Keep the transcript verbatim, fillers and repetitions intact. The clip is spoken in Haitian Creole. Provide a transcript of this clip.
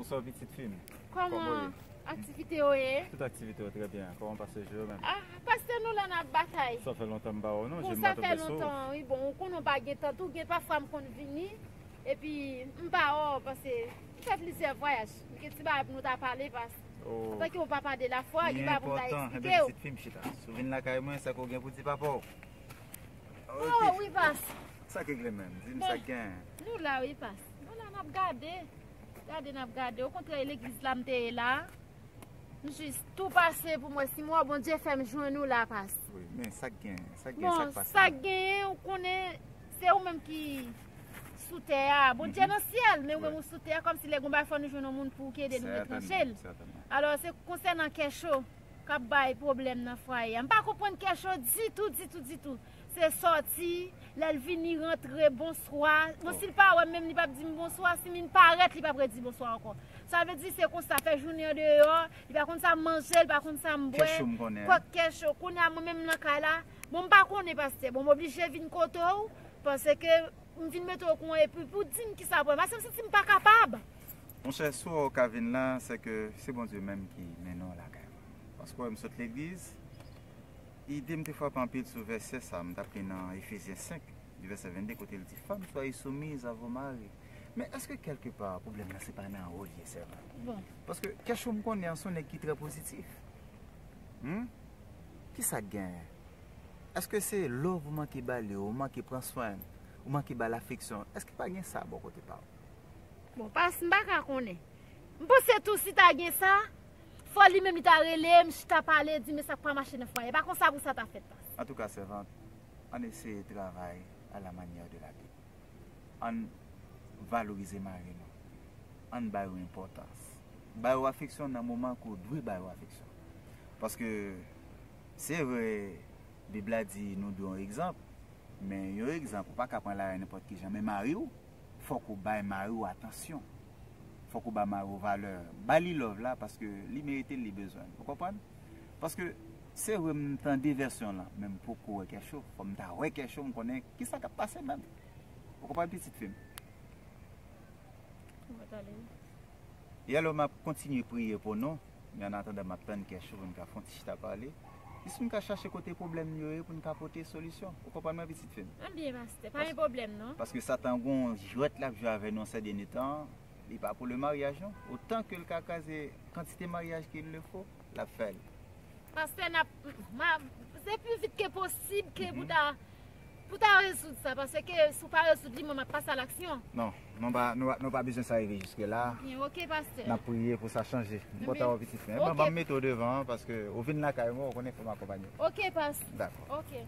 Sa pitit fi m? Kòman w ye? Kòman aktivite yo ye? Tout aktivite yo trè byen. Kòman w pase jou yo menm? Ah, pastè, nou la n ap batay. Sa fè lontan m pa wè w non, je m pa twonpe sou ou. Bon, sa fè lontan, wi. Bon, ou konnen w pa gen tan tou, gen pafwa m konn vini, epi m pa wè w, paske m fè plizyè vwayaj. M gen ti bagay pou nou ta pale, pas, antanke yon papa de la fwa, gen bagay pou m ta eksplike w. Li enpòtan. Enben, pitit fi m, chita. Si w vin lakay mwen, sa ke w gen pou di papa w? Oh, wi, pas. Sa k regle menm? Di m sa k gen. Nou la, wi, pas. Nou la, n ap gade. Gade, n ap gade. Okontrè, legliz la m te ye la. M jis tou pase pou mwen. Si mwen, Bondye fè m jwenn ou la, pas. Wi, men sa k gen, sa k gen, sa k pase? Bon, sa k genyen, ou konnen, se ou menm ki sou tè a. Bondye nan syèl, men ou menm ou sou tè a, kòmsi lè gon bagay fò nou jwenn yon moun pou ki ede nou retranche l. Sètènman, sètènman. Alò, se konsènan Kècho k ap bay pwoblèm nan fwaye a. M pa konprann Kècho ditou, ditou, ditou. Se sòti, lè l vini rantre, bonswa. Bon, si l pa wè m menm, li p ap di m bonswa. Si m vin parèt, li p ap redi bonswa ankò. Sa vle di se konsa, fè jounen an deyò, li pa konn sa m manje, li pa konn sa m bwè. Kècho m konnen. Kòk Kècho. Kounye a, mwen menm nan kay la, bon, m pa konnen, pastè. Bon, m oblije vin kote w, paske m vin mete w kon epi pou di m kisa pran. Paske m santi m pa kapab. Monchè, si w ka vin la, se ke se Bondye menm ki mennen w lakay mwen. Paske w wè m sot legliz, ide m te frape anpil sou vèsè sa, m t ap li nan Efezyen senk, di vèsè vennde, kote l di, Femmes, soyez soumises à vos maris. Men èske kèlkepa pwoblèm nan se pa nan ou l ye sèlman? Bon. Paske Kècho m konnen an se yon nèg ki trè pozitif. Hmm? Kisa k genyen? Èske se love ou manke ba li, ou manke pran swen, ou manke ba l afeksyon? Èske pa gen sa bò kote pa w? Bon, pas, m pa ka konnen. M panse tou si ta gen sa, fò li menm li ta rele m, chita pale, di men sa k pa mache nan fwaye. E pa konsa pou sa ta fèt, pas. Antouka, sèvant, ann eseye travay à la manière de la Bible. Ann valorize mari nou. Ann ba yo enpòtans. Ba yo afeksyon nan moman ke w dwe ba yo afeksyon. Paske, se vre, Bib la di nou dwe yon egzanp, men yon egzanp, ou pa ka pran l avè nenpòt ki jan. Men mari w, fòk ou bay mari w atansyon. Fòk ou ba mari w valè. Ba li love la, paske li merite l, li bezwen l. Ou konprann? Paske, se vre, m tande vèsyon lan, men m poko wè Kècho. Fò m ta wè Kècho, m konnen kisa k ap pase menm. Ou konprann, pitit fi m? Mwen t ale. E alò, m ap kontinye priye pou nou, men an atandan, m ap tann Kècho pou n ka fè yon ti chita pale. Jis pou n ka chache kote pwoblèm yo ye, pou n ka pote solisyon. Ou konprann mwen, pitit fi m? Mwen byen, pastè. Pa gen pwoblèm, non. Paske Satan gon jwèt l ap jwe avè nou an sè dènye tan an, li pa pou le maryaj, non. Otan ke l ka kraze kantite maryaj qu'il le faut, l ap fè l. Pastè, n ap, m a, se pi vit ke posib ke pou ta, pou ta rezoud sa, paske si w pa rezoud li, mwen m ap pase a laksyon. Non, nou pa, nou, nou pa bezwen sa rive jiske la. Byen, oke, pastè. N ap priye pou sa chanje. M kontan wè w, pitit mwen. Oke. Ban m mete w devan an, paske ou vin lakay mwen, ou konnen fò m akonpanye w. Oke, pastè. Dakò. Oke.